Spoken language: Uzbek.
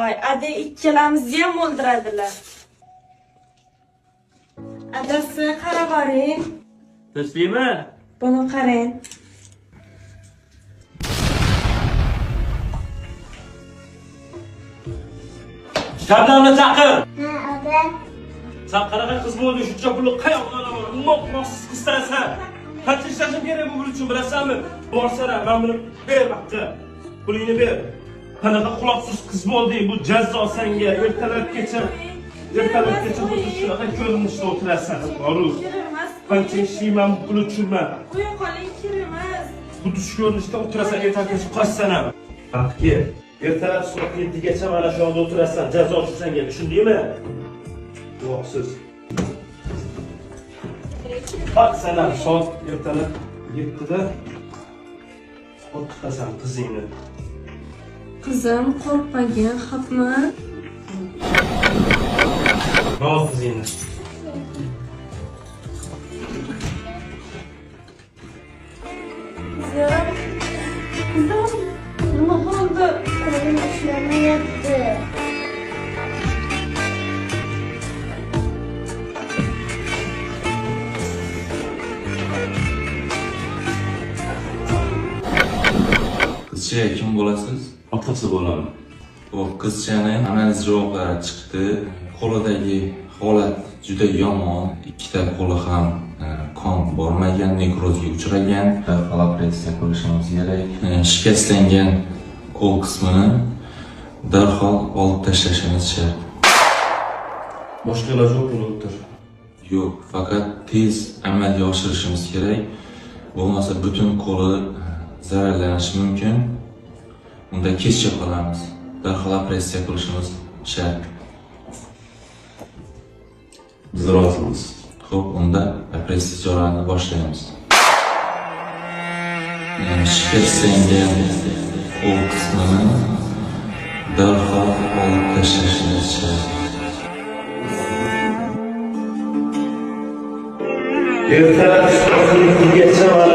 Voy, ade, ikkalamizni ham o'ldiradilar. Adasi, qarab boring. Tinchlikmi? Buni qarang. Shabnamni chaqir. Ha, opa. Sen qanaqa qiz bo'lding, shuncha pulni qayoqdan olaman? Umuman quloqsiz qizsan sen. Qancha ishlashim kerak bu pul uchun bilasanmi? Borsana, men buni ber vaqti. Pulingni ber. Qanaqa quloqsiz qiz bo'lding, bu jazo senga. Ertalabgacha ertalabgacha xuddi shunaqa ko'rinishda o'tirasan. Boru. Kerak emas. Qancha ishlayman bu pul uchun men. Qo'ya qoling, kerak emas. Xuddi shu ko'rinishda o'tirasan, ertalabgacha qochsan ham. Vaqt kel. Ertalab soat 7gacha mana shu yerda o'tirasan, jazo shu senga, tushundingmi? Quloqsiz. Bak sen ham soat ertalab 7da qo'rqitasan qizingni. Qizim, qo'rqmagin, xo'pmi? Bor qizingni. Qizim. Qizim, nima bo'ldi? Qo'lim ishlamayapti. Qizcha, kim bo'lasiz? Otasi bo'laman. Bu qizchani analiz javoblari chiqdi. Qo'lidagi holat juda yomon. Ikkita qo'li ham qon bormagan, nekrozga uchragan. Darhol operatsiya qilishimiz kerak. Shikastlangan qo'l qismini darhol olib tashlashimiz shart. Boshqa iloji yo'qmi, doktor? Yo'q, faqat tez amalga oshirishimiz kerak. Bo'lmasa butun qo'li zararlanishi mumkin. Unda kechga qolamiz. Darhol operatsiya qilishimiz shart. Biz rozimiz. Xo'p, unda operatsiya jarayonini boshlaymiz. Shikastlangan qo'l qismini darhol olib tashlashimiz shart. Ertalab soat 7gacha mana